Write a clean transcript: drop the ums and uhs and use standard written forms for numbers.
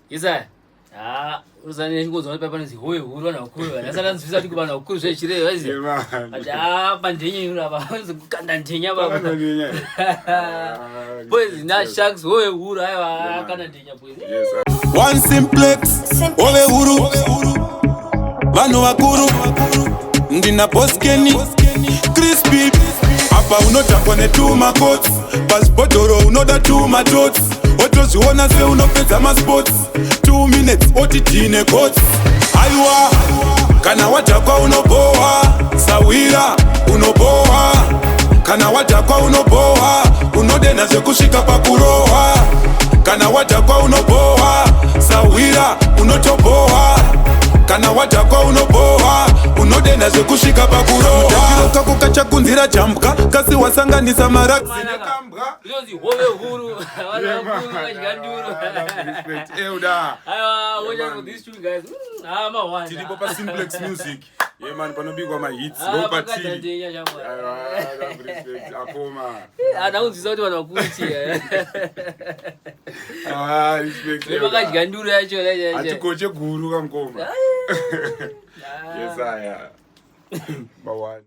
Isaya. Ah, uzane chingodzwa papa panonzi hoye huru vanhu vakuru vanhu asati anzwisa kuti vanhu vakuru zvezvireve vaziva. Ati ah pandenya iro apa vanzi kukanda ndenya baba. Boys na sharks hoye huru aiwa kanda ndenya boys. Yes. One simplex, ove huru, vanhu vakuru, ndina Boskeni, crispy. Apa unodhakwa netumakots, pazvibhodhoro unoda tumatots, otozviona seunopedza masports, 2 minutes oti tine kots. Aiwa, kana wadhakwa unobohwa, sawira unobohwa, kana wadhakwa unobohwa, unodenha zvekusvika pakurohwa. Kana wadhakwa unobohwa, sawira unotobohwa, kana wadhakwa unobohwa, unodenha zvekusvika pakurohwa. Kako kachakunzira jambwa kasi wasanganisa maraksi nekambwa. Inonzi hove huru vanhu vakuru vadya nduru. Respect, Elder. Aiwa, watch out for this tune guys. Ah, mawanda. Tiripo paSimplex Music. Yeah man, panobikwa mahits. Ah, Ndo pakanda patiri. ndenya shamwari. Aiwa, respect. Akoma. Ana kunzwisa kuti vanhu vakuru chii. Ah, respect. Elder. Vakadya nduru yacho yacho. Hatikoche guru kamukoma. Yes, aya. Mawani.